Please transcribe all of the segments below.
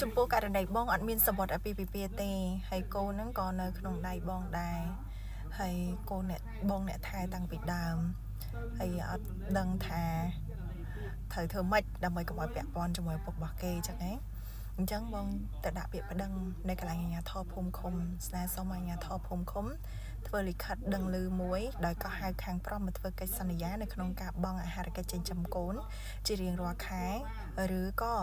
ចំពោះករណីបងអត់មានសំបុត្រអាពាហ៍ពិពាហ៍ទេហើយកូនហ្នឹងក៏នៅក្នុងដៃបងដែរហើយកូនអ្នកបងអ្នកថែតាំងពីដើមហើយអត់ដឹងថាត្រូវធ្វើម៉េចដើម្បីកុំឲ្យពាក់ព័ន្ធជាមួយឪពុករបស់គេចឹងណាអញ្ចឹងបងទៅដាក់ពាក្យប្តឹងនៅកន្លែងអាជ្ញាធរភូមិឃុំស្នើសុំអាជ្ញាធរភូមិឃុំធ្វើលិខិតដឹងឮមួយដោយក៏ហៅខាងប្រុសមកធ្វើកិច្ចសន្យានៅក្នុងការបង់អាហារកិច្ចចិញ្ចឹមកូនជារៀងរាល់ខែឬក៏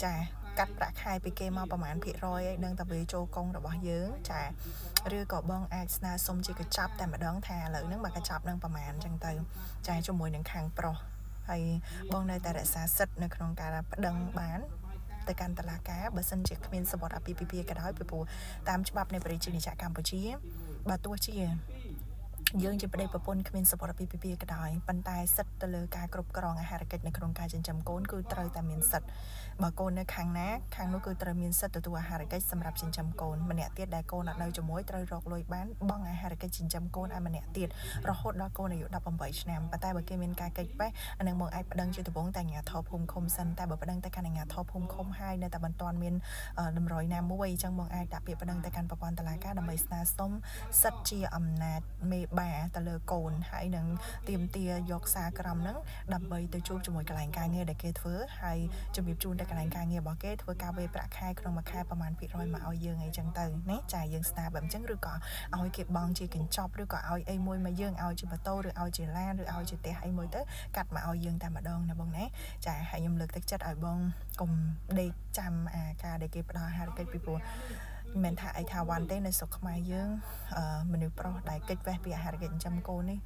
ចាកាត់ប្រាក់ខែពីគេមកប្រហែលភាគរយឲ្យដឹងតែវាចូលកងរបស់យើងចាឬក៏បងអាចស្នើសុំជាកញ្ចប់តែម្ដងថាឥឡូវហ្នឹងមកកញ្ចប់នឹងប្រហែលអញ្ចឹងទៅចាជាមួយនឹងខាងប្រុសហើយបងនៅតែរក្សាសិទ្ធិនៅក្នុងការប្តឹងបានទៅកាន់តុលាការបើសិនជាគ្មានសំបុត្រអាពាហ៍ពិពាហ៍ក៏ដោយពីព្រោះតាមច្បាប់នៃប្រជាណាចក្រកម្ពុជាបើទោះជាយើងជាប្តីប្រពន្ធគ្មានសំបុត្រអាពាហ៍ពិពាហ៍ក៏ដោយប៉ុន្តែសិទ្ធិទៅលើការគ្រប់គ្រងអាហារកិច្ចនៅក្នុងការចិញ្ចឹមកូនគឺត្រូវតែមានសិទ្ធិបើកូននៅខាងណាខាងនោះគឺត្រូវមានសិទ្ធិទទួលអាហារកិច្ចសម្រាប់ចិញ្ចឹមកូនម្នាក់ទៀតដែលកូនអត់នៅជាមួយត្រូវរកលុយបានបង់អាហារកិច្ចចិញ្ចឹមកូនឲ្យម្នាក់ទៀតរហូតដល់កូនអាយុ18ឆ្នាំប៉ុន្តែបើគេមានការកិច្ចបេះអានឹងមកអាចប្តឹងជាដំបូងតែអាជ្ញាធរភូមិឃុំសិនតែបើប្តឹងទៅកាន់អាជ្ញាធរភូមិឃុំហើយនៅតែមិនទាន់មានតម្រុយណាមួយអញ្ចឹងបងអាចដាក់ពាក្យប្តឹងទៅកាន់ប្រព័ន្ធតុលាការដើម្បីស្នើសុំសិទ្ធិជាអំណាចមេបាទៅលើកូនហើយនឹងទាមទារយកសារក្រមហ្នឹងដើម្បីទៅជួបជាមួយកន្លែងការងារដែលគេធ្វើហើយជំរាបជូនទៅកន្លែងការងាររបស់គេធ្វើការវេរប្រាក់ខែក្នុងមួយខែប្រហែលភាគរយមកឲ្យយើងអីចឹងទៅណាចាយើងស្នើបែបអញ្ចឹងឬក៏ឲ្យគេបង់ជាកញ្ចប់ឬក៏ឲ្យអីមួយមកយើងឲ្យជាម៉ូតូឬឲ្យជាឡានឬឲ្យជាផ្ទះអីមួយទៅកាត់មកឲ្យយើងតែម្ដងណាបងណាចាហើយខ្ញុំលើកទឹកចិត្តឲ្យបងកុំដេកចាំអាការដែលគេផ្ដល់អាហារកិច្ចពីព្រោះមិនមែនថាអីថាវ៉ាន់ទេនៅស្រុកខ្មែរយើងមនុស្សប្រុសដែលកិច្ចវេះពីអាហារកិច្ចចិញ្ចឹមកូននេះ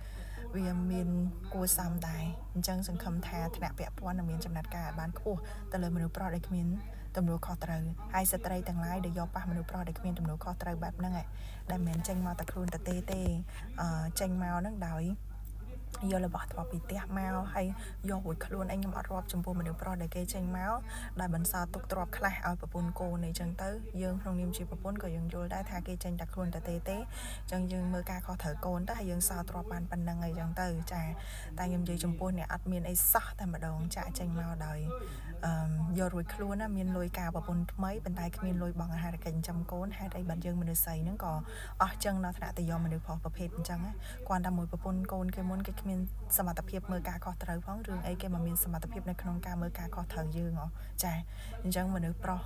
វាមានគួរសមដែរអញ្ចឹងសង្ឃឹមថាថ្នាក់ពាក់ព័ន្ធនឹងមានចំណាត់ការឲ្យបានខ្ពស់ទៅលើមនុស្សប្រុសដែលគ្មានទំនួលខុសត្រូវហើយស្ត្រីទាំងឡាយដែលយកប៉ះមនុស្សប្រុសដែលគ្មានទំនួលខុសត្រូវបែបហ្នឹងឯងដែលមិនមែនចេញមកតែខ្លួនតែទេទេអឺចេញមកហ្នឹងដោយយករបស់ទ្រព្យពីផ្ទះមកហើយយករួចខ្លួនអីខ្ញុំអត់រាប់ចំពោះមនុស្សប្រុសដែលគេចេញមកដែលបន្សល់ទុកទ្រព្យខ្លះឲ្យប្រពន្ធកូនអីចឹងទៅយើងក្នុងនាមជាប្រពន្ធក៏យើងយល់ដែរថាគេចេញតែខ្លួនតែទេទេចឹងយើងមើលការខុសត្រូវកូនទៅហើយយើងសល់ទ្រព្យបានប៉ុណ្ណឹងអីចឹងទៅចាតែខ្ញុំនិយាយចំពោះអ្នកអត់មានអីសោះតែម្ដងចាក់ចេញមកដោយអឺយករួចខ្លួនណាមានលុយការប្រពន្ធថ្មីប៉ុន្តែគ្មានលុយបង់អាហារកិច្ចចិញ្ចឹមកូនហេតុអីបានយើងមនុស្សស្រីហ្នឹងក៏អស់ចឹងដល់ថ្នាក់ទៅយកមនុស្សប្រុសប្រភេទអញ្ចឹងណាគ្រាន់តែមួយប្រពន្ធកូនគេមុនគេគ្មានសមត្ថភាពមើលការខុសត្រូវផងរឿងអីគេមកមានសមត្ថភាពនៅក្នុងការមើលការខុសត្រូវយើងហ៎ចាអញ្ចឹងមនុស្សប្រុស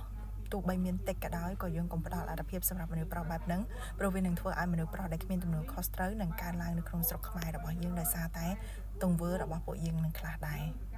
ទោះបីមានតិចក៏ដោយក៏យើងកុំផ្ដល់អត្ថភាពសម្រាប់មនុស្សប្រុសបែបហ្នឹងព្រោះវានឹងធ្វើឲ្យមនុស្សប្រុសដែលគ្មានទំនួលខុសត្រូវនឹងកើនឡើងនៅក្នុងស្រុកខ្មែររបស់យើងដោយសារតែទង្វើរបស់ពួកយើងនឹងខ្លះដែរ។